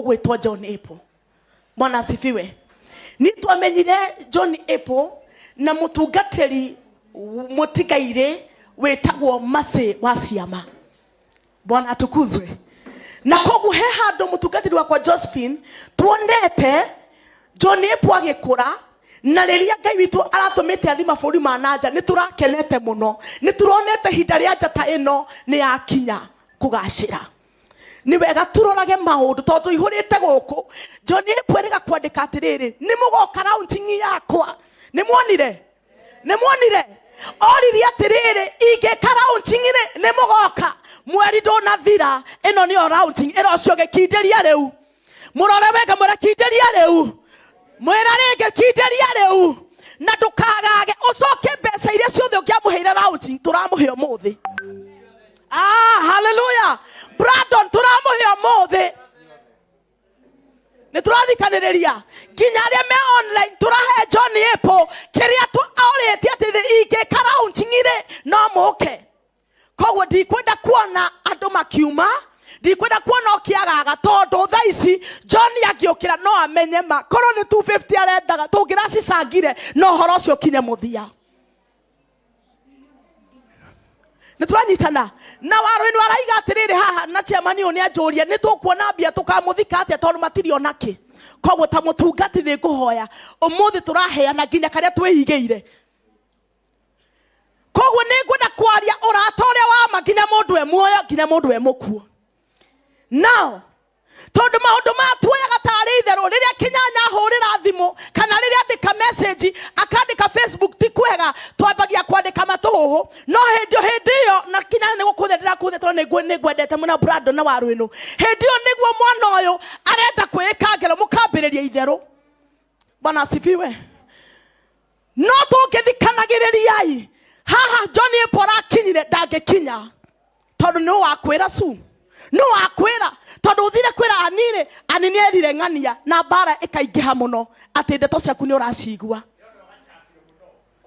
Ũgwĩtwo John Apple. Bwana asifiwe. Nĩ twamenyire John Apple na mũtungatĩri mũtigairĩ wĩtagwo Mercy wa Ciama. Bwana atukuzwe. Na koguo he handũ mũtungatĩri wakwa Josephine tuonete John Apple agĩkũra, na rĩrĩa Ngai witũ aratũmĩte athi mabũrũri ma nanja, nĩ tũrakenete mũno, nĩ tũronete ihinda rĩa njata ĩno nĩ yakinya kũgacĩra. Nĩ wega turorage maũndũ tondũ tũihũrĩte gũkũ. John Apple erĩga kwandĩka atĩrĩrĩ, nĩ mũgoka launching yakwa. Nĩ muonire? Nĩ muonire? Oririe atĩrĩrĩ, ingĩka launching rĩ, nĩ mũgoka? Mweri ndũnathira, ĩno nĩyo launching. Ĩra ũcio gĩkindĩria rĩu, mũrore wega, mwĩra kindĩria rĩu, mwĩra rĩngĩ kindĩria rĩu, na ndũkagage ũcoke mbeca iria ciothe ũngĩamũheire launching, tũramũhe ũmũthĩ. Ah, haleluya. Brandon, tũramũhe ũmũthĩ. Nĩ tũrathikanĩrĩria nginya arĩa me online, tũrahe John Apple kĩrĩa orĩtie atĩrĩrĩ, ingĩka launching rĩ, no mũke. Koguo ndikwenda kuona andũ makiuma, ndikwenda kuona ũkĩagaga, tondũ thaa ici John angĩũkĩra no amenye ma korwo nĩ 250 arendaga, tũngĩracicangire na ũhoro ũcio ũkinye mũthia. Nĩ tũranyitana na waro-inĩ araiga atĩrĩrĩ haha, na chairman ũyũ nĩ anjũria nĩ tũkuona mbia tũkamũthika atĩa, tondũ matirĩ ona kĩ. Koguo ta mũtungati nĩ ngũhoya ũmũthĩ tũraheana nginya karĩa twĩigĩire. Koguo nĩ ngwenda kwaria ũrata ũrĩa wa ma nginya mũndũ e muoyo, nginya mũndũ e mũkuo. Now tondũ maũndũ maya tuoyaga tarĩ itherũ, rĩrĩa Kĩnyanya ahũrĩra thimũ kana rĩrĩa andĩka message, akandĩka Facebook ti kwega, twambagia kwandĩka matũhũhũ. No hĩndĩ hĩndĩ ĩyo na Kĩnyanya nĩ gũkũthĩa ndĩrakũthĩa, tondũ nĩ ngwendete mũno Brandon na Waru ĩno. Hĩndĩ ĩyo nĩguo mwana ũyũ arenda kwĩĩka ngero, mũkambĩrĩria itherũ. Bwana asifiwe. No tũngĩthikanagĩrĩriai haha John Apple arakinyire, ndangĩkinya, tondũ nĩ wakwĩra su, nĩ wakwĩra, tondũ ũthire kwĩra anire, ani nĩ erire ng'ania na mbara ĩkaingĩha mũno atĩ ndeto ciaku nĩ ũracigua.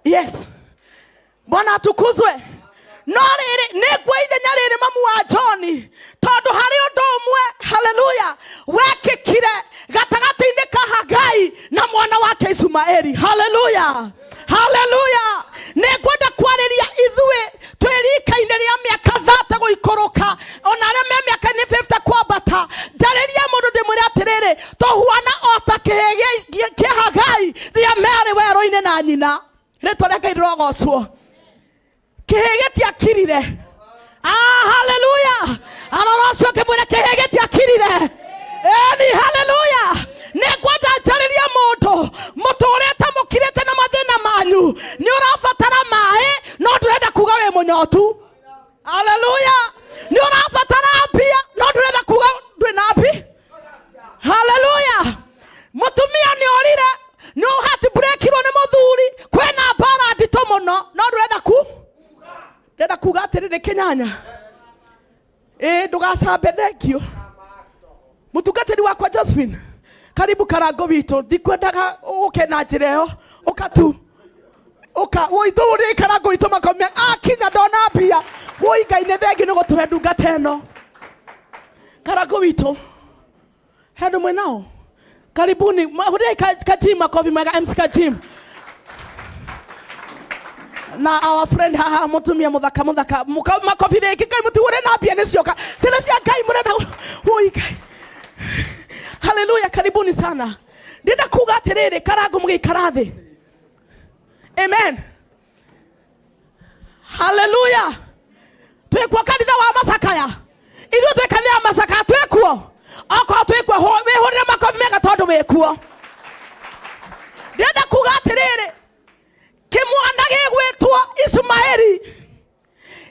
Yes, Bwana atukuzwe. No rĩrĩ, nĩ ngua ithenya rĩrĩ mamu wa John, tondũ harĩ ũndũ ũmwe, haleluya, wekĩkire gatagatĩ-inĩ ka Hagai na mwana wake Ismaeli. Haleluya, haleluya. Nĩ ngwenda kwarĩria ithuĩ twĩ rika-inĩ rĩa mĩaka 30 gũikũrũka, ona arĩa me mĩaka-inĩ 50 kwambata. Njarĩrie mũndũ ndĩmwĩre atĩrĩrĩ, tũhuana o ta kĩhĩ kĩa Hagai rĩrĩa merĩ werũ-inĩ na nyina. Rĩtwa rĩa Ngai rĩrogocwo. Kĩhĩ gĩtiakirire. Ah, haleluya. Arora ũcio ũkĩmwĩra kĩhĩ gĩtiakirire. Eni, haleluya. Nĩ ngwenda njarĩrie mũndũ mũtũrĩte mũkirĩte na mathĩna manyu. Nĩ ũrabatara maĩ no ndũrenda kuga wĩ mũnyotu. Haleluya. Nĩ ũrabatara mbia no ndũrenda kuga ndwĩ na mbi. Haleluya. Mũtumia nĩ orire, nĩ ũhatibũrekirwo nĩ mũthuri, kwĩna mbara nditũ mũno no ndũrenda ku ndĩrenda kuga atĩrĩrĩ, Kĩnyanya, ĩ ndũgacambe thengio. Mũtungatĩri wakwa Josephine, karibu karango witũ. Ndikwendaga ũke na njĩra ĩyo, ũka tu, ũka wũitũ ũrĩ karango witũ makomia akinya ndona mbia. Wũi Ngai nĩ thengi nĩ gũtũhe ndungata ĩno. Karango witũ, he andũ mwĩnao, karibuni. Hũrĩrai Kajim makobi mega, MC Kajim na our friend haha, mutumia muthaka muthaka. Makobi rĩngĩ. Ngai mũtihũre na mbia nĩ cioka ciana cia Ngai mũrenda. Woi Ngai, haleluya, karibuni sana. Ndĩrenda kuga atĩrĩrĩ, karango mũgĩikara thĩ. Amen, haleluya. Twĩkuo kanitha wa Macakaya? Ithuĩ twĩ kanitha wa Macakaya, twĩkuo? Okorwo twĩkuo, wĩhũrĩre makobi mega tondũ wĩkuo. Ndĩrenda kuga atĩrĩrĩ, kĩmwana gĩgwĩtwo Ismaeli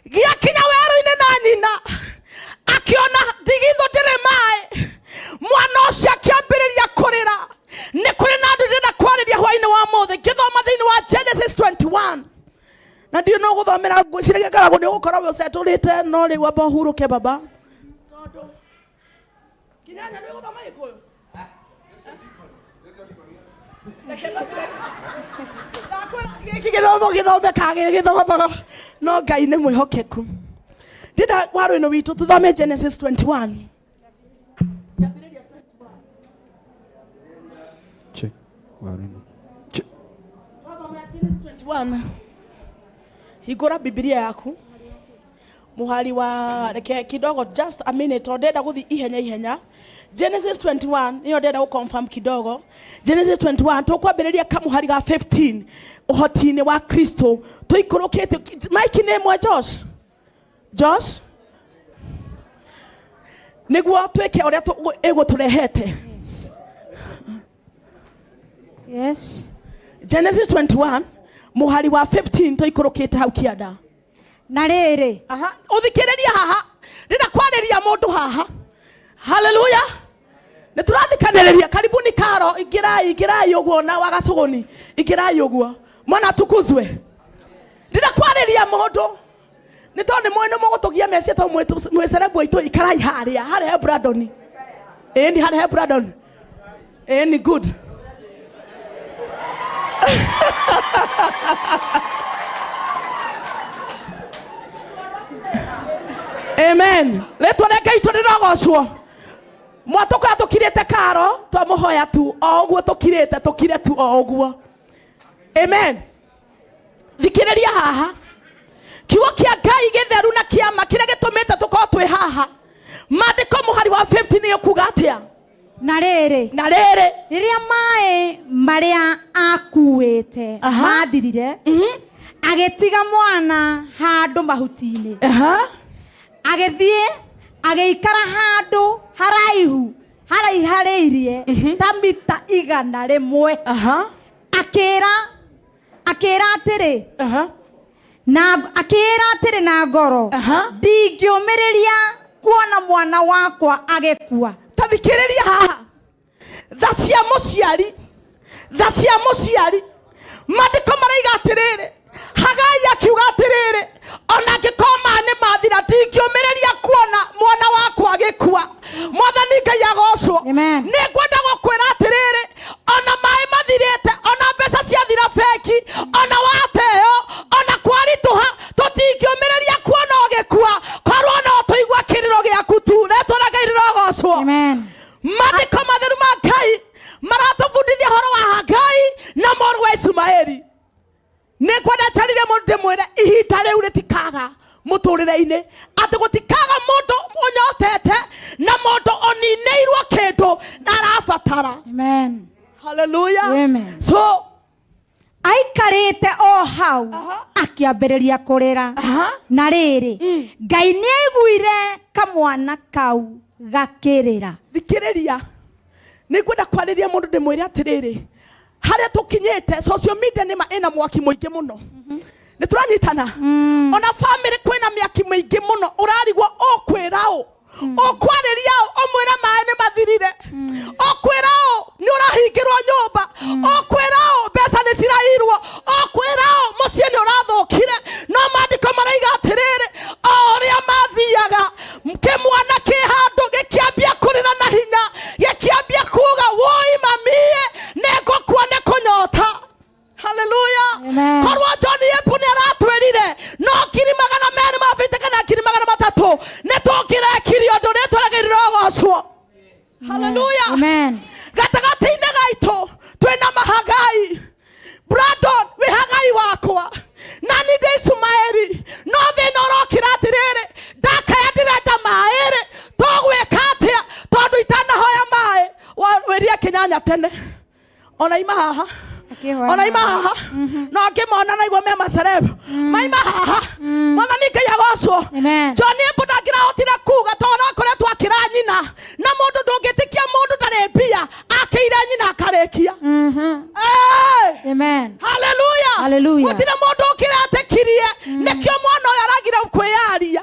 gĩakinya werũ-inĩ na nyina, akĩona ndigithũ ndĩrĩ maĩ, mwana ũcio akĩambĩrĩria kũrĩra. Nĩ kũrĩ na andũ ndĩrenda kwarĩria hwainĩ wa mũthĩ, ngĩthoma thĩinĩ wa Genesis 21, na ndiũ no gũthomera, ngwĩciragia ngaragwo nĩ ũgũkorwo wĩ ũcetũrĩte, no rĩu amba ũhurũke baba, tondũ Kinyanya nĩ gũthoma Gĩkũyũ. Reke ndakwĩra gĩkĩ gĩthomo gĩthomekaga gĩ gĩthogothogo, no Ngai nĩ mwĩhokeku. Ndĩrenda waro ĩno witũ tũthome Genesis 21. Genesis 21. Hingũra Bibilia yaku muhari wa, reke kidogo, just a minute, tondũ ndĩrenda gũthiĩ ihenya ihenya. Genesis 21 nĩyo ndĩrenda gũ-confirm kidogo. Genesis 21, tũkwambĩrĩria kamuhari ga 15, ũhoti-inĩ wa Kristo tũikũrũkĩte. Mike nĩ ĩmwe. Josh, Josh, nĩguo twĩke ũrĩa ĩgũtũrehete. Yes. Genesis 21 muhari wa 15, tũikũrũkĩte hau kĩanda. Na rĩrĩ, Aha, ũthikĩrĩria haha, ndĩrenda kwarĩria mũndũ haha. Haleluya, nĩ tũrathikanĩrĩria. Karibuni karo, ingĩrai, ingĩrai ũguo, na wagacũgũni, ingĩrai ũguo. Mwana atukuzwe. Ndĩrenda kwarĩria mũndũ nĩ tondũ nĩ mũĩ nĩ mũgũtũgia mecia, tondũ mwĩ cerebu aitũ. Ikarai harĩa harĩa he Brandon. Ĩni, harĩa he Brandon. Ĩni, good. Amen. Rĩtwa rĩa Ngai tũrĩrogocwo. Mwatũkora tũkirĩte karo, twamũhoya tu o ũguo tũkirĩte, tũkire tu o ũguo. Amen. Thikĩrĩria haha, kiugo kĩa Ngai gĩtheru na kĩama kĩrĩa gĩtũmĩte tũkorwo twĩ haha. Maandĩko mũhari wa 15 nĩ ũkuga atĩa? Na rĩrĩ, Na rĩrĩ, rĩrĩa maĩ marĩa akuĩte mathirire, agĩtiga mwana handũ mahuti-inĩ, agĩthiĩ agĩikara handũ haraihu haraiharĩirie ta mita 100. Akĩra atĩrĩ na akĩĩra atĩrĩ na ngoro, "Ndingĩũmĩrĩria kuona mwana wakwa agĩkua." Ta thikĩrĩria haha, tha cia mũciari, tha cia mũciari. Maandĩko maraiga atĩrĩrĩ, Hagai akiuga atĩrĩrĩ, ona angĩkorwo maa nĩ mathira, ndingĩũmĩrĩria kuona mwana wakwa agĩkua. Mwathani Ngai agocwo. Amen. Nĩ ngwenda gũkwĩra atĩrĩrĩ, ona maĩ mathirĩte, ona mbeca ciathira bengi, ona wateo, ona kwaritũha, tũtingĩũmĩrĩria kuona ũgĩkua. Korwo no tũigua kĩrĩro gĩaku tu. Rĩtwa rĩa Ngai rĩrogocwo. Amen. Maandĩko matheru ma Ngai maratũbundithia horo wa Hagai na mũrũ wa Ishumaeli. Nĩ ngwenda njarire mũndũ, ndĩmwĩre ihinda rĩu rĩtikaga mũtũrĩre-inĩ, atĩ gũtikaga mũndũ ũnyotete na mũndũ ũninĩirwo kĩndũ na arabatara. Amen. Haleluya. Amen. So aikarĩte o hau, akĩambĩrĩria kũrĩra. Na rĩrĩ, Ngai nĩ aiguire kamwana kau gakĩrĩra. Thikĩrĩria, nĩ ngwenda kwarĩria mũndũ, ndĩmwĩre atĩrĩrĩ, harĩa tũkinyĩte, social media nĩma ĩna mwaki mũingĩ mũno. Nĩ tũranyitana? Ona family kwĩna mĩaki mĩingĩ mũno. Ũrarigwo ũkwĩra ũ, ũkwarĩria ũ, ũmwĩre maĩ nĩ mathirire, ũkwĩra ũ nĩ ũrahingĩrwo nyũmba, ũkwĩra ũ mbeca nĩ cirairwo, ũkwĩra ũ mũciĩ nĩ ũrathũkire. No maandĩko maraiga atĩrĩrĩ, o ũrĩa mathiaga, kĩmwana kĩ handũ gĩkĩambia kũrĩra na hinya, gĩkĩambia kuga, "Woi mamie, nĩngũkua nĩ kũnyota." Haleluya. Amen. Korwo John Epu nĩ aratwĩrire no 200,000 ma 50 kana 300,000, nĩ tũngĩrekirie ũndũ. Rĩtwa rĩagĩrĩirwo gocwo. Haleluya. Amen. Gatagatĩ-inĩ gaitũ twĩna Mahagai. Brandon, wĩ Hagai wakwa na ni ndĩ Ishumaeli, no thĩna ũrokĩra atĩrĩrĩ, ndakaya ndĩrenda maĩ rĩ, tũgwĩka atĩa? Tondũ itanahoya maĩ wĩrie kĩnyanya tene, ona ima haha. Akĩhoya Ona ima maĩ. haha no ngĩmona naigua me macerebu maima haha. Mwathani Ngai agocwo. Amen. John Embu ndangĩrahotire kuga, tondũ akoretwo akĩra nyina, na mũndũ ndũngĩtĩkia, mũndũ ndarĩ mbia, akĩire nyina akarĩkia. Hey! Amen. Haleluya. Hallelujah. Gũtirĩ mũndũ ũngĩretĩkirie, nĩkĩo mwana ũyũ aragire kwĩyaria.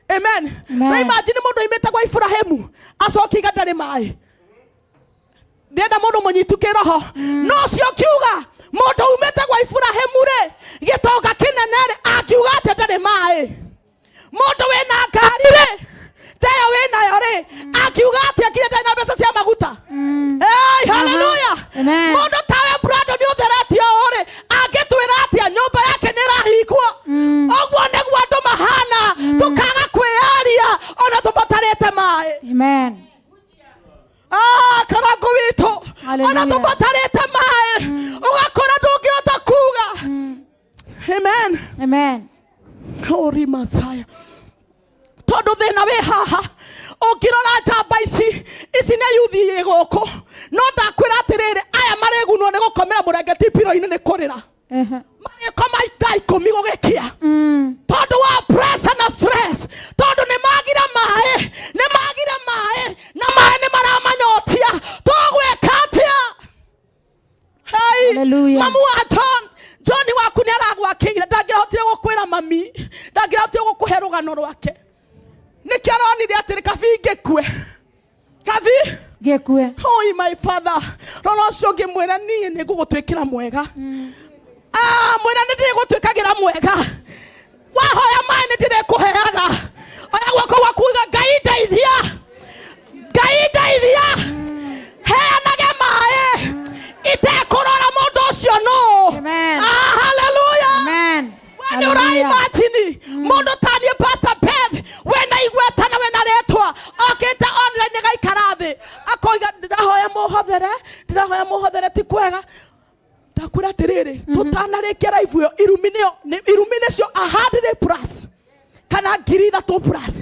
Amen. Amen. Na imagine mũndũ oimĩte gwa Iburahĩmu acoke iga ndarĩ maĩ. Ndĩrenda mũndũ mũnyitu kĩroho. No ũcio ũkiuga mũndũ umĩte gwa Iburahĩmu rĩ, gĩtonga kĩnene rĩ, angiuga atĩa ndarĩ maĩ? Mũndũ wĩna ngari rĩ, teyo wĩnayo rĩ, angiuga atĩa nginya ndarĩ na mbeca cia maguta? Hey, haleluya. Amen. Mũndũ tawe Brandon ũtheretio ũũ rĩ, angĩtwĩra atĩa nyũmba yake nĩ ĩrahingwo? Ũguo nĩguo andũ mahana, tũkaga kwĩyaria ona tũbatarĩte maĩ. Amen. Ah, karango witũ, ona Hallelujah. tũbatarĩte maĩ. Ũgakora ndũngĩhota kuga. Amen. Amen. Ori Masaya. Tondũ thĩna wĩ haha, ũngĩrora njamba ici, ici nĩ yuthi ĩ gũkũ, no ndakwĩra atĩrĩrĩ, aya marĩgunwo nĩ gũkomera mũrengeti piro-inĩ nĩ kũrĩra. Marĩkoma thaa 10 gũgĩkĩa. Tondũ wa pressure na stress, tondũ nĩ magire maĩ, nĩ magire maĩ, na maĩ nĩ maramanyotia. Tũgwĩka atĩa? Hai, Hallelujah. mamu wa John, John waku nĩ aragwakĩire, ndangĩrahotire gũkwĩra mami, ndangĩrahotire gũkũhe rũgano rwake. Nĩkĩo aronire atĩrĩ, kabi ngĩkue, kabi Ngĩkue. Oi my father, rora ũcio ũngĩ mwĩra niĩ nĩ ngũgũtuĩkĩra mwega. Ah, mwĩra nĩ ndĩrĩgũtuĩkagĩra mwega. Wahoya maĩ nĩ ndĩrĩkũheaga. Oya guoko gwaku uga Ngai ndeithia, Ngai ndeithia, heanage maĩ itekũrora mũndũ ũcio nũ. Amen. Ah, hallelujah. Amen. We nĩ ũraimagine mũndũ ta niĩ Pastor Beth wĩna igweta na wĩna rĩtwa okĩte online gaikara thĩ akoiga ndĩrahoya mũhothere, ndĩrahoya mũhothere, ti kwega. Ndakwĩra atĩrĩrĩ, tũtanarĩkia live ĩyo, irumi nĩyo, irumi nĩcio 100 plus kana 3,000 plus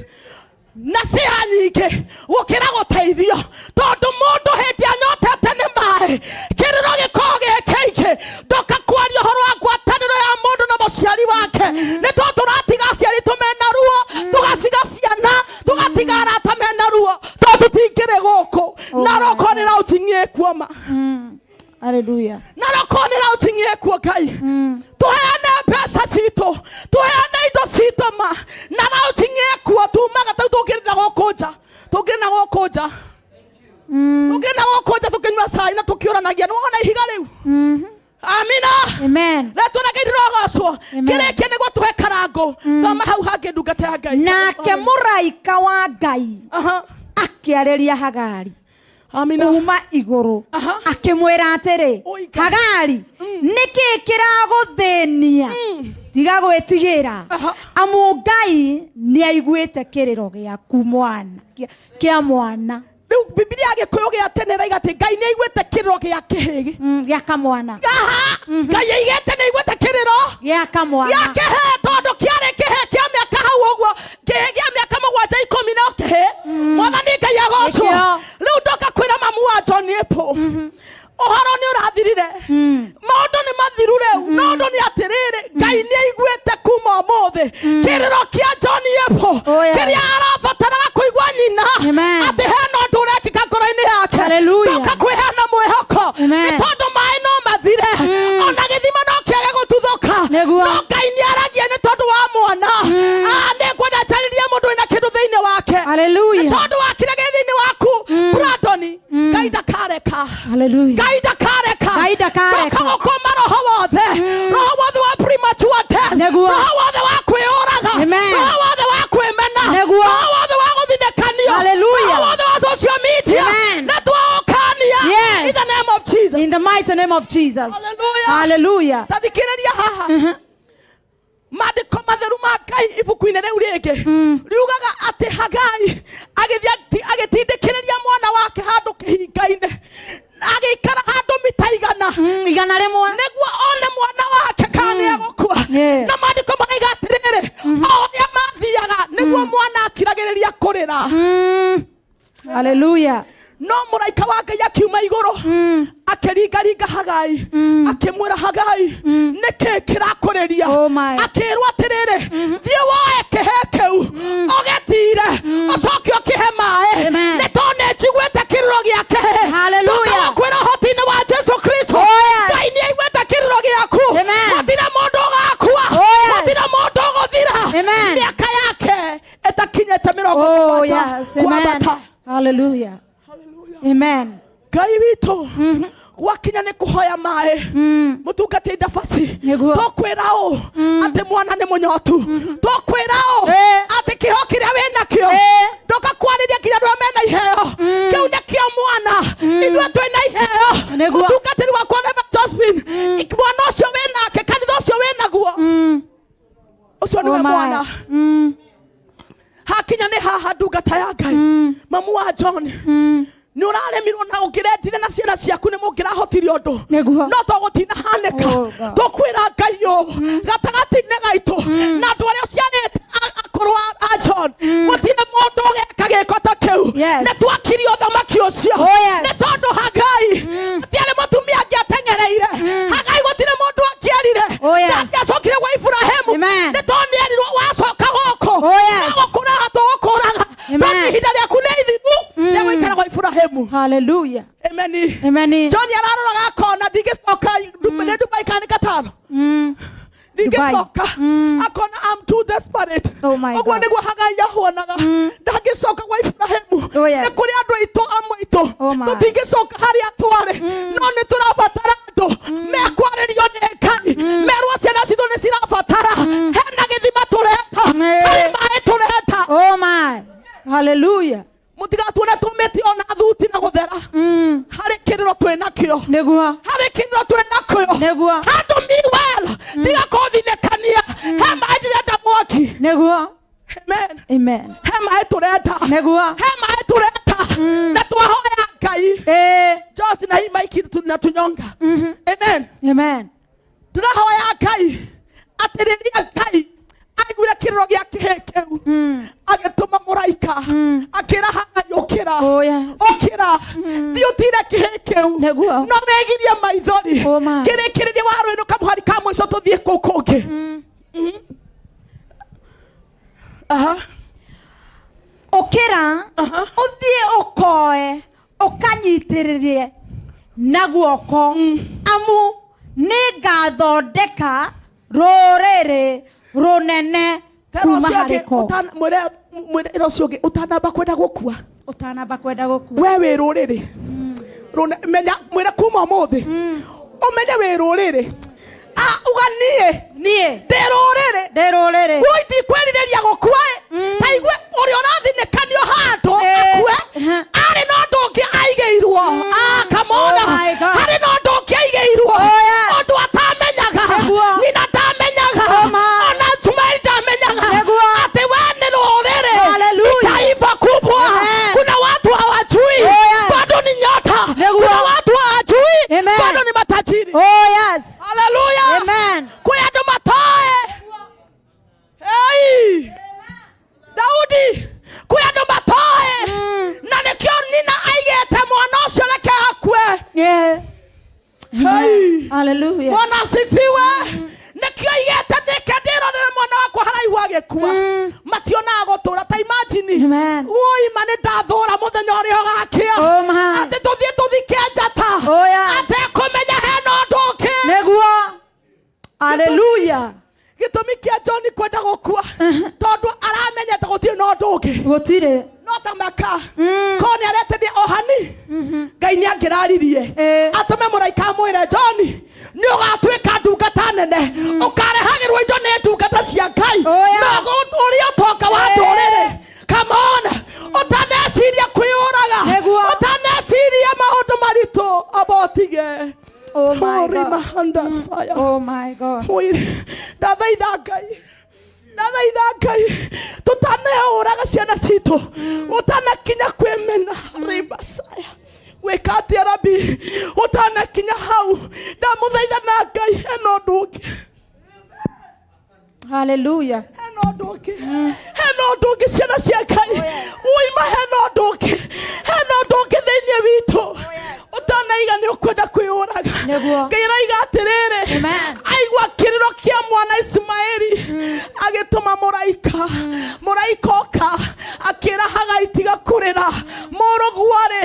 na cia nyingĩ gũkĩra gũteithio, tondũ mũndũ hĩndĩ anyotete nĩ maĩ, kĩrĩro gĩkoragwo gĩ kĩingĩ. Ndoka kwaria ũhoro wa ngwatanĩro ya mũndũ na mũciari wake, nĩ tondũ tũratiga aciari tũ mena ruo, tũgaciga ciana, tũgatiga arata mena ruo, tondũ tũtingĩrĩ gũkũ. Na roko nĩ raũting'ie kuoma. Hallelujah. Na roko nĩ raũting'ie kuo. Ngai, tũheane mbeca citũ, tũheane indo citũ ma na raũting'ie kuo. Tumaga tau tũngĩrĩ na gũkũ nja, tũngĩrĩ na gũkũ nja, tũngĩrĩ na gũkũ nja tũkĩnyua cai na tũkĩũranagia, nĩ wona ihiga rĩu. Amina. Amen. Retwo na Ngai rĩrogocwo. Amen. Kĩrĩkie nĩguo tũhe karangũ. Thoma hau hangĩ, ndungata ya Ngai. Nake mũraika wa Ngai akĩarĩria Hagari Amina. kuma igũrũ, akĩmwĩra atĩrĩ, Oi, Ngai. Hagari, nĩkĩ kĩragũthĩnia? Tiga gwĩtigĩra, amu Ngai nĩ aiguĩte kĩrĩro gĩaku mwana, kĩa mwana. Rĩu Bibilia ya Gĩkũyũ gĩa tene ĩraiga atĩ Ngai nĩ aiguĩte kĩrĩro gĩa kĩhĩĩ. Gĩa kamwana. Aha, Ngai aigĩte nĩ aiguĩte kĩrĩro gĩa kamwana gĩa kĩhĩĩ, tondũ kĩarĩ kĩhĩĩ kĩa mĩaka hau ũguo, kĩhĩĩ gĩa mĩaka 7, 10, no kĩhĩĩ. Mwathani Ngai agocwo. Nĩkĩo. Rĩu ndoka kwĩra mamu wa John Apple, ũhoro nĩ ũrathirire, maũndũ nĩ mathiru rĩu, no ũndũ nĩ atĩrĩrĩ, Ngai nĩ aiguĩte kuma ũmũthĩ kĩrĩro kĩa John Apple, Oh, yes. kĩrĩa arabataraga kũigua nyina Amen. atĩ hena ũndũ ũrekĩka ngoro-inĩ yake. Hallelujah. Ndoka kwĩheana mwĩhoko, Amen. nĩ tondũ maĩ no mathire, ona gĩthima no kĩage gũtuthũka, Nĩguo. no Ngai nĩ aragia nĩ tondũ wa mwana. Ah, nĩ ngwenda njarĩrie mũndũ wĩna kĩndũ thĩinĩ wake. Hallelujah. Nĩ tondũ wa kĩrĩa gĩ thĩinĩ waku, Brandon, Ngai ndakareka. Hallelujah. Ngai ndakareka. Ngai ndakareka. Ndoka gũkũma roho wothe, roho wothe wa premature death, Nĩguo. roho wothe wa kwĩyũraga, Amen. roho wothe wa kwĩmena, Nĩguo. roho wothe wa gũthinĩkanio, Hallelujah. roho wothe wa social media, Amen. na twaũkania Yes. in the name of Jesus. In the mighty name of Jesus. Hallelujah. Hallelujah. Ta thikĩrĩria haha, maandĩko matheru ma Ngai ibuku-inĩ rĩu rĩngĩ riugaga atĩ Hagai agĩthiĩ agĩtindĩkĩrĩria mwana wake handũ kĩhinga-inĩ, agĩikara handũ mita 100, 100. nĩguo one mwana wake kana nĩ egũkua. Na maandĩko maraiga atĩrĩrĩ, o ũrĩa mathiaga nĩguo mwana akiragĩrĩria kũrĩra. Hallelujah. No mũraika wa Ngai akiuma igũrũ, akĩringaringa Hagai, akĩmwĩra, Hagai, nĩkĩ kĩrakũrĩria? Oh my. Akĩrwo atĩrĩrĩ, thiĩ woe kĩhĩ kĩu, ũgĩtire, ũcoke ũkĩhe maĩ, Amen. nĩ tondũ nĩ njiguĩte kĩrĩro gĩa kĩhĩ. Hallelujah. Kwĩra ũhoti-inĩ wa Jesu Kristo, Oh, yes. Ngai nĩ aiguĩte kĩrĩro gĩaku. Amen. Gũtirĩ mũndũ ũgakua, Oh, yes. gũtirĩ mũndũ ũgũthira Amen. mĩaka yake ĩtakinyĩte mĩrongo Oh, mũgwanja yes. Amen. kwambata. Hallelujah. Amen. Ngai witũ, gwakinya nĩ kũhoya maĩ, mũtungatĩri ndabaci, Nĩguo. tũkwĩra ũ atĩ mwana nĩ mũnyotu, tũkwĩra ũ atĩ kĩho kĩrĩa wĩ nakĩo, ndoka kwarĩria nginya andũ arĩa mena iheo, kĩu nĩkĩo mwana, ithuĩ twĩna iheo. Nĩguo. Mũtungatĩri wakwa Reverend Josephine, mwana ũcio wĩ nake, kanitha ũcio wĩ naguo, ũcio nĩwe Oh my. mwana. Hakinya nĩ haha, ndungata ya Ngai, mamu wa John, nĩ ũraremirwo. Ona ũngĩrendire na ciana ciaku nĩ mũngĩrahotire ũndũ. Nĩguo. No to gũtinahanĩka. Oh, God. Tũkwĩra Ngai ũũ gatagatĩ-inĩ gaitũ na andũ arĩa ũciarĩte akũrũ a John, gũtirĩ mũndũ ũgeka gĩko ta kĩu. Yes. Nĩ twakirie ũthamaki ũcio. Oh, yes. Nĩ tondũ Hagai gũtiarĩ mũtumia angĩateng'ereire. Hagai gũtirĩ mũndũ angĩerire. Oh, yes. Ndangĩacokire gwa Iburahĩmu. Amen. Nĩ tondũ nĩerirwo wacoka gũkũ, Oh, yes. gũkũraga tũgũkũraga. Amen. Tondũ ihinda rĩaku nĩ ithiru rĩa gũikara gwa Iburahĩmu. Hallelujah. Amen. Amen. John araroraga akona ndingĩcoka nĩ Dubai kana nĩ Qatar. Ndingĩcoka. Akona I'm too desperate. Oh my Ũguo God. nĩguo Hagai ahuanaga. Ndangĩcoka gwa Iburahĩmu. Oh, yes. Nĩ kũrĩ andũ aitũ amwe aitũ Oh my. tũtingĩcoka harĩa twarĩ, no nĩ tũrabatara andũ mekwarĩrio nĩ Ngai, merwo ciana citũ nĩ cirabatara, hena gĩthima tũreta, harĩ maĩ tũreta. Oh my. Hallelujah. Mũtigatuone tũmĩte ona thuti na gũthera. Harĩ kĩrĩro twĩ nakĩo. Nĩguo. Harĩ kĩrĩro twĩ nakĩo. Nĩguo. Handũ me well, tiga kũthinĩkania, he maĩ ndĩrenda mwaki. Nĩguo. Amen. Amen. He maĩ tũrenda. Nĩguo. He maĩ tũreta na twahoya Ngai. Josh na hii maiki na tunyonga. Amen. Amen. Tũrahoya Ngai atĩ rĩrĩa Ngai aiguire kĩrĩro gĩa kĩhĩ kĩu, agĩtũma mũraika, akĩra Hagai, ũkĩra. Oh, yes. Ũkĩra, thiĩ ũtire kĩhĩ kĩu. Nĩguo. No wĩgirie maithori. Oh, my. Kĩrĩkĩrĩria wa rwĩnũka mũhari ka mũico tũthiĩ kũu kũngĩ. Aha. Ũkĩra ũthiĩ ũkoe ũkanyitĩrĩrie na guoko, amu nĩngathondeka rũrĩrĩ rũnene Tera kuma ũcio ũngĩ, harĩ ko. Mwĩre ĩra ũcio ũngĩ ũtanamba kwenda gũkua. Ũtanamba kwenda gũkua. We wĩ rũrĩrĩ. Menya mwĩre kuma ũmũthĩ ũmenye wĩ rũrĩrĩ. Ah, uga niĩ Niĩ ndĩ rũrĩrĩ. Ndĩ rũrĩrĩ. Woi, ndikwĩrirĩria gũkua ĩ. Ta igue ũrĩa ũrathinĩkanio handũ akue, arĩ na ũndũ ũngĩ aigĩirwo. Ah, come on. Oh my God. Harĩ na ũndũ ũngĩ aigĩirwo. Oh, yes. Ũndũ atamenyaga. Nĩguo. Nyina ndamenyaga. Oh my. Ona Ismaeli ndamenyaga. Nĩguo. Atĩ we nĩ rũrĩrĩ. Hallelujah. Ni taifa kubwa. Amen. Kuna watu hawajui Oh, yes. bado ni nyota. Nĩguo. Kuna watu hawajui Amen. bado ni matajiri. Oh yes. Hallelujah. Amen. Kwĩ andũ matoe. Hey! Daudi, kwĩ andũ matoe. Na nĩkĩo nyina aigĩte mwana ũcio reke akue. Hey! Hallelujah. Bwana asifiwe. Nĩkĩo aigĩte nĩke ndĩrorere mwana wakwa haraihu agĩkua. Mationaga gũtũra ta imagine. Amen. Woi, ma nĩ ndathũra mũthenya ũrĩa ũgakĩa. Oh my. Atĩ tũthiĩ tũthike njata. Oh yes. Atekũmenya hena ũndũ ũngĩ. Nĩguo. Hallelujah. Gĩtũmi kĩa John kwenda gũkua tondũ aramenyete gũtirĩ na ũndũ ũngĩ. Gũtirĩ. No ta maka ko nĩ aretĩria ohani, Ngai nĩ angĩraririe atũme mũraika amwĩre, John, nĩ ũgatuĩka ndungata nene, ũkarehagĩrwo indo nĩ ndungata cia Ngai. Oh, yes. Na ũrĩa ũtonga wa ndũrĩrĩ. Come on, ũtaneciria kwĩyũraga, Nĩguo. ũtaneciria maũndũ maritũ, amba ũtige. Oh my Ori God. mahanda saya. Oh my God. Mwĩrĩ ndathaitha Ngai, ndathaitha Ngai tũtaneũraga ciana citũ, ũtanakinya kwĩmena rĩmbacaya gwĩka atĩa rabi, ũtanakinya hau, ndamũthaitha na Ngai hena ũndũ ũngĩ. Hallelujah. Hena ũndũ ũngĩ, hena ũndũ ũngĩ, ciana cia Ngai uima, hena ũndũ ũngĩ, hena ũndũ ũngĩ thĩinĩ witũ ũtanaiga nĩ ũkwenda kwĩyũraga. Nĩguo. Ngai araiga atĩrĩrĩ, Amen. aigua kĩrĩro kĩa mwana Ismaeli, agĩtũma mũraika. Mũraika oka akĩra Hagai, tiga kũrĩra, mũrũguo-rĩ,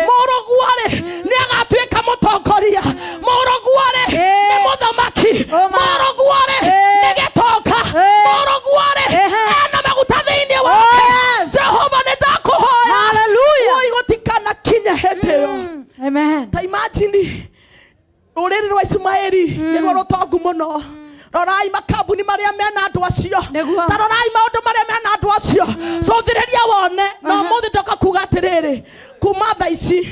mũrũguo-rĩ nĩ agatuĩka mũtongoria, mũrũguo-rĩ nĩ mũthamaki, Oh my. mũrũguo-rĩ nĩ gĩtonga, mũrũguo-rĩ ena maguta thĩinĩ Oh wake. yes. Jehova, nĩ ndakũhoya. Hallelujah. Woi, gũtikanakinye hĩndĩ ĩyo. Amen. Ta imagine rũrĩrĩ rwa Ismaeli nĩruo rũtongu mũno. Rorai makambuni marĩa mena andũ acio. Nĩguo. Ta rorai maũndũ marĩa mena andũ acio, cũthĩrĩria wone. Na ũmũthĩ ndoka kuga atĩrĩrĩ, kuma thaa ici,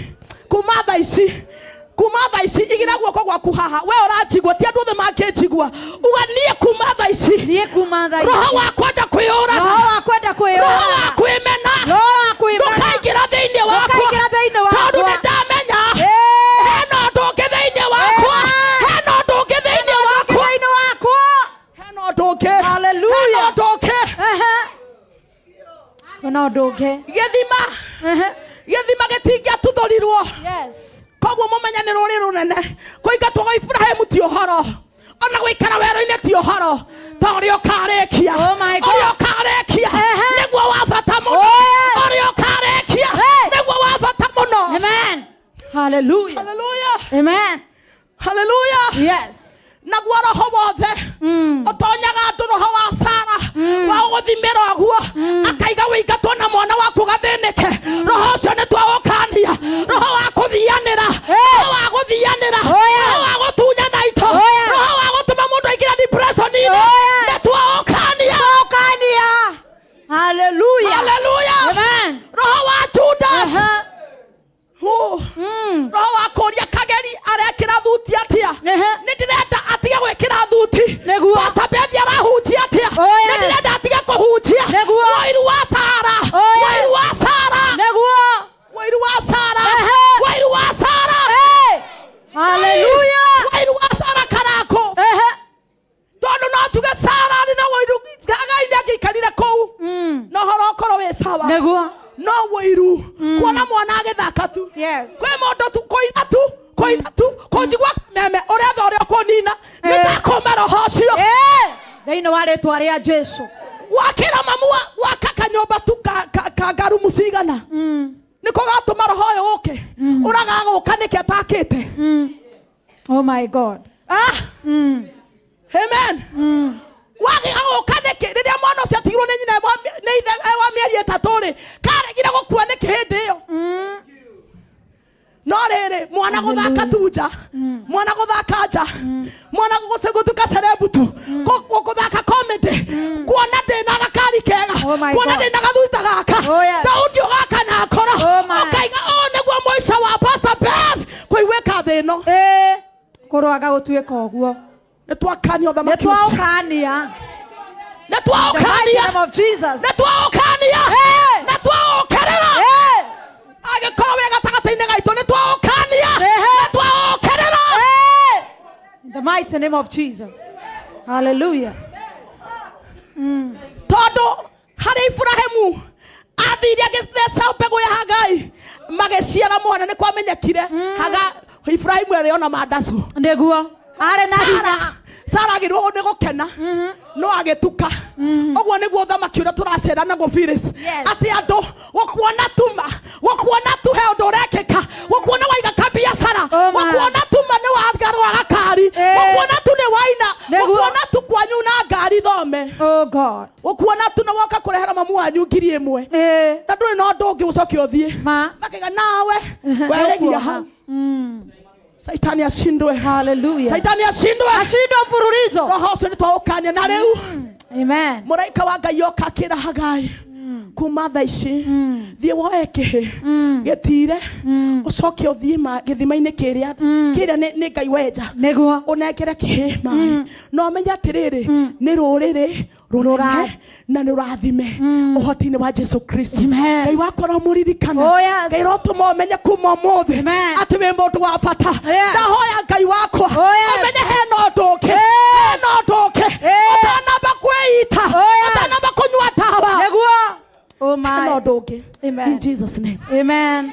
kuma thaa ici, kuma thaa ici, igĩra guoko gwaku haha. We ũranjigua, ti andũ othe mangĩnjigua. Uga, niĩ kuma thaa ici, Niĩ kuma thaa ici, roho wa kwenda kwĩyũraga, roho wa kwenda roho kwĩyũraga, wa kwĩmena, roho wa kwĩmena, ndũkaingĩra thĩinĩ wakwa, ndũkaingĩra thĩinĩ tondũ wakwa. nĩ ndamenya Hena ũndũ ũngĩ. Gĩthima, gĩthima gĩtingĩatuthũrirwo. Yes. Koguo mũmenye nĩ rũrĩ rũnene. Kũingatwo gwa Iburahĩmu ti ũhoro, ona gũikara werũ-inĩ ti ũhoro, ta ũrĩa ũkarĩkia. Oh my God. Ũrĩa ũkarĩkia nĩguo wa bata mũno. Oh, yes. Ũrĩa ũkarĩkia Hey. nĩguo wa bata mũno. Amen. Hallelujah. Haleluya. Amen. Haleluya. Yes. Naguo roho wothe ũtonyaga andũ, roho wa Sara wa gũthimĩra ũguo akaiga wĩingatwo na mwana waku ũgathĩnĩke, roho ũcio nĩ twaũkania. Roho wa kũthianĩra, roho wa gũthianĩra, Oh, yes. roho wa gũtunyana ito, Oh, yes. roho wa gũtũma mũndũ aingĩre depression-inĩ, Oh, yes. nĩ twaũkania. Ũkania. Hallelujah. Haleluya. Amen. Roho wa Judas. Oh. Roho wa kũria Kageri arekĩra thuti atĩa. Nĩ ndĩrenda atige gwĩkĩra thuti. Nĩguo. Pastor Bethi arahunjia atĩa. Oh, yes. Nĩ ndĩrenda atige kũhunjia. Nĩguo. Wairu wa Sara. Oh, yes. Wairu wa Sara. Nĩguo. Wairu wa Sara. Wairu wa Sara. Hey. Hallelujah. Wairu wa Sara karako. Tondũ no njuge Sara arĩ na wairu, Ngai nĩ angĩikarire kũu na ũhoro ũkorwo wĩ sawa. Nĩguo. No wĩiru kuona mwana agĩthaka tu, kwĩ mũndũ tu kũina tu, kũina tu, kũnjigua meme ũretha ũrĩa ũkũnina, nĩ ndakũma roho ũcio. Eh. Thĩinĩ wa rĩtwa rĩa Jesu. Wakĩra mamu waka kanyũmba tu ka ngarumu cigana, nĩko gatũma roho ũyũ ũke. Ũraga gũka nĩkĩ atakĩte? Oh my God. Ah! Amen. Wagĩga gũka nĩkĩ rĩrĩa mwana ũcio atigirwo nĩ nyina nĩ ithe e wa mĩeri 3 rĩ, karegire gũkua nĩkĩ hĩndĩ ĩyo? No rĩrĩ, mwana gũthaka tu nja, mwana gũthaka nja, mwana gũtuĩka celeb tu, gũthaka comedy, kuona ndĩna gakari kega, Oh my kuona God. ndĩna gathuta gaka, Oh, yes. Daudi ũgaka na akora, Oh my. ũkaiga ũũ nĩguo mũico wa Pastor Beth kũiguĩka thĩ ĩno. Eh. Kũroaga gũtuĩka ũguo. Nĩ twakania Nĩ ũthamaki ũcio. twaũkania. Nĩ The mighty twaũkania. name of Jesus. Nĩ twaũkania. Hey. Nĩ twaũkĩrĩra. Yes. Angĩkorwo wĩ gatagatĩ-inĩ gaitũ, nĩ twaũkania. Ehe. Nĩ twaũkĩrĩra. Hey. In the mighty name of Jesus. Hallelujah. Tondũ harĩ Iburahĩmu athire agĩtheca mbegũ ya Hagai, magĩciara mwana, nĩ kwamenyekire haga Iburahĩmu arĩ ona mandacu. Nĩguo. Arĩ na hinya. Sara agĩrwo nĩ gũkena no agĩtuka. Ũguo nĩguo ũthamaki ũrĩa tũracera naguo, Phyllis. Yes. Atĩ andũ gũkuona tuma, gũkuona tu he ũndũ ũrekĩka, gũkuona waiga kabiacara, Oh, my. gũkuona tuma nĩ wagarũra gakari, Eh. gũkuona tu nĩ waina, Nĩguo. gũkuona tu kwanyu na ngari thome, Oh God. gũkuona tu nĩ woka kũrehera mamu wanyu 1000, Eh. na ndũrĩ na ũndũ ũngĩ ũcoke ũthiĩ, Ma. makaiga nawe weregia hau. Saitani ashindwe. Hallelujah. Saitani ashindwe. Ashindwe mfululizo. Roho ũcio nĩ twaũkania na rĩu. Amen. Mũraika wa Ngai oka akĩra Hagai, kuma thaa ici thiĩ woe kĩhĩ gĩtire, ũcoke ũthiĩ gĩthima-inĩ kĩrĩa kĩrĩa nĩ Ngai wenja, Nĩguo. ũnengere kĩhĩ maĩ, na ũmenye atĩrĩrĩ, nĩ rũrĩrĩ rũnene na nĩ ũrathime ũhoti-inĩ wa Jesu Kristo. Amen. Ngai wakwa ũramũririkana. Oh, yes. Ngai rotũma ũmenye kuma ũmũthĩ Amen. atĩ wĩ mũndũ wa bata. Yes. Ndahoya Ngai wakwa Oh, yes. ũmenye hena ũndũ ũngĩ, hena ũndũ ũngĩ ũtanamba kwĩita, Oh, yes. ũtanamba kũnyua ndawa. Nĩguo. Oh Hena my. ũndũ ũngĩ. Amen. In Jesus name. Amen.